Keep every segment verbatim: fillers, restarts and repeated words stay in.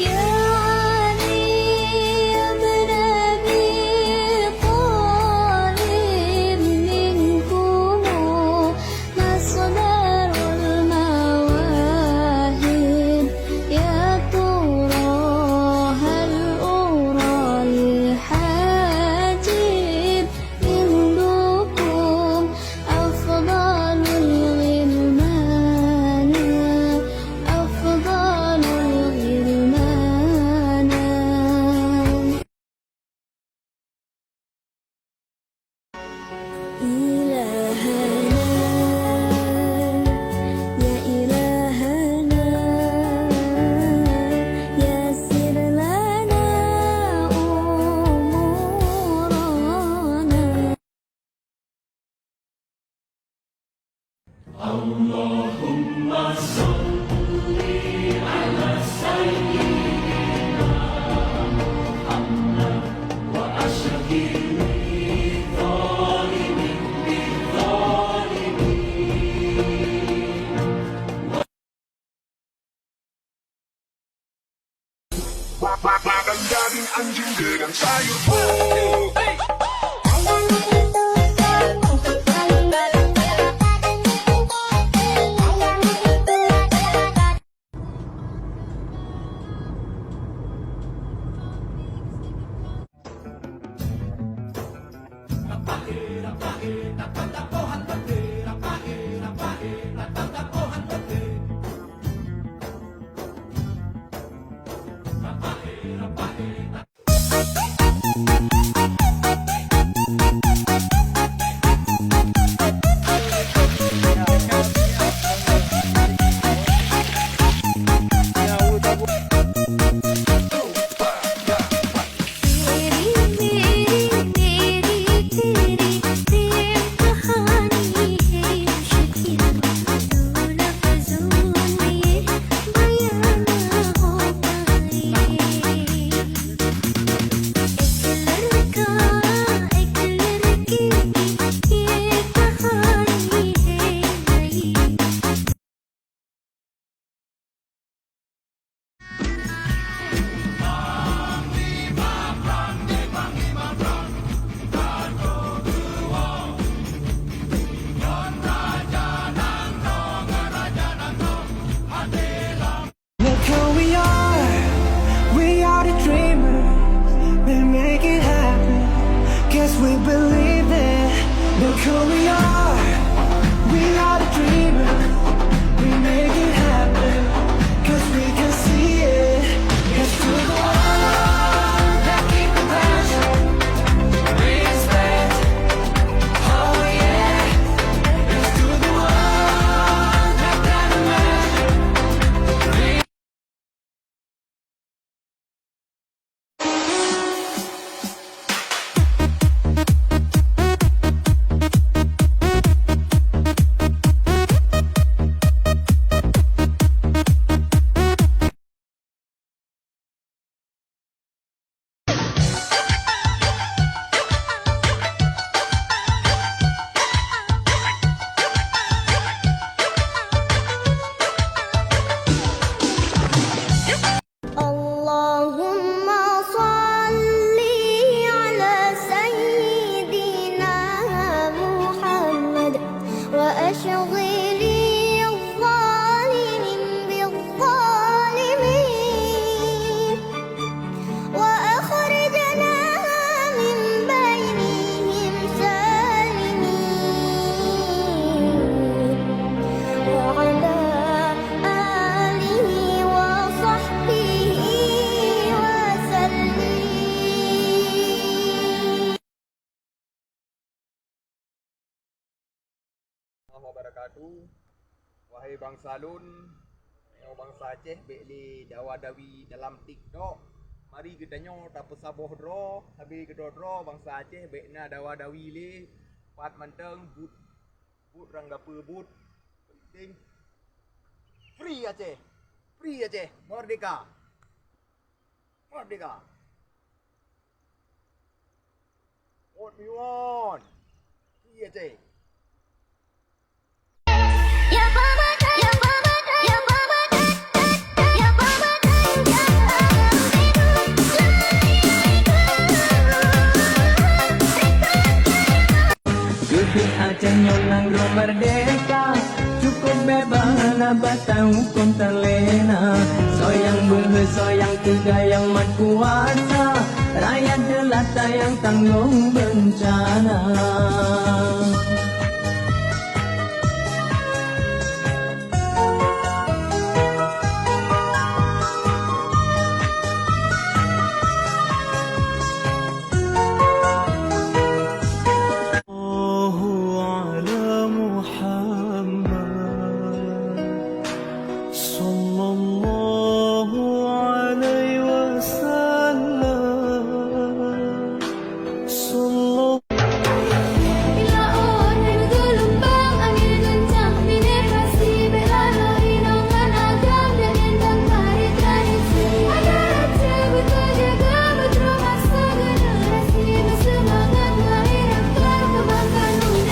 يا علي يا ابن أبي طالب، منكم مصدر المواهب. يا ترى هل أرى الحاجب عندكم أفضل الغلمان، أفضل الغلمان. إلهنا، يا إلهنا، يسر لنا أمورنا. اللهم صل على سيدنا محمد وأشقني الظالم بالظالمين. Makan daging anjing dengan sayur bro. Look who we are, we are the dreamers. We make it happen, 'cause we believe it. Look who we are, we are the dreamers. We make it happen, 'cause we can see it. Here's to the ones that keep the passion, respect. Oh yeah, here's to the ones that got the magic. اللهم صل على سيدنا محمد وأشغل الظالمين بالظالمين وأخرجنا من بينهم سالمين وعلى آله وصحبه وسلم. Warahmatullahi wabarakatuh. Wahai bansa lôn, nyoe bansa Aceh bék lé dawa-dawi dalam TikTok. Mari geutanyoe tapeusaboh droe, sabe keudroe-droe bansa Aceh bék na dawa-dawi lé. Pat mantong buet, buet rang gapeue buet. Penting Free Aceh. Free Aceh. Merdeka. Merdeka. What we want? Free Aceh. Ya Baba, ya Baba, ya Baba, ya Baba. Datang huköm talena, soe nyang beuhe, soe nyang teuga, nyang mat kuasa, rakyat jelata nyang tanggong beuncana. Sallallahu ala Muhammad. Sallallahu alaihi wasallam. Sallallahu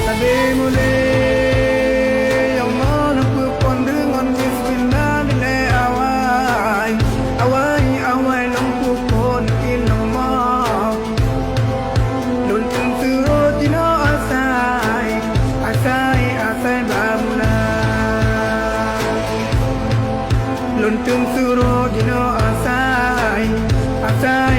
Sabe mulai, ya Allah, neupeuphon deungon bismillah dilèe awai. Awai, awai, lôn peuphon, ilallah. Lôn teum surot jinoe asai, asai, asai bak bulan. Lôn teum surot jinoe asai, asai,